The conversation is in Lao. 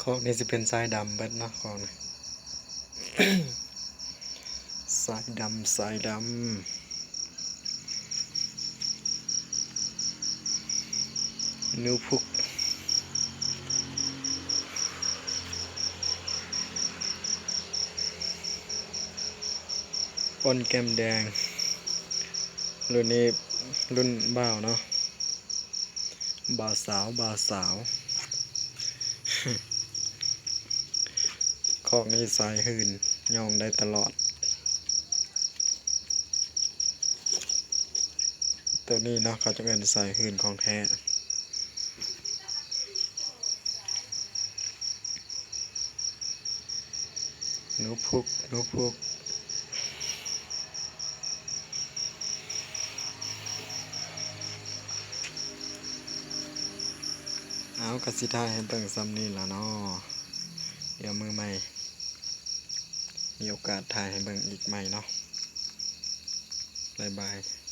ຄອກນີ້ຊິເປັນຊາຍດຳເບິດເນາະ ຄອກນີ້ ຊາຍດຳ ຊາຍດຳ ໜູພຸກ ອ່ອນແກ້ມແດງ ລຸ້ນນີ້ລຸ້ນບ່າວເນາະ ບ່າວສາວ ບ່າວສາວ ຄອກນີ້ສາຍຫື່ນ ຍ່ອງໄດ້ຕະຫຼອດ ໂຕນີ້ເນາະ ເຂົາຈະເອີ້ນສາຍຫື່ນຂອງແທ້. ໜູພຸກ ໜູພຸກ ເອົາ ກະຊິຖ່າຍໃຫ້ເບິ່ງສ່ຳນີ້ລະເນາະ ດຽວມື້ໃໝ່ ມີໂອກາດຖ່າຍໃຫ້ເບິ່ງອີກໃໝ່ເນາະ ບາຍບາຍ.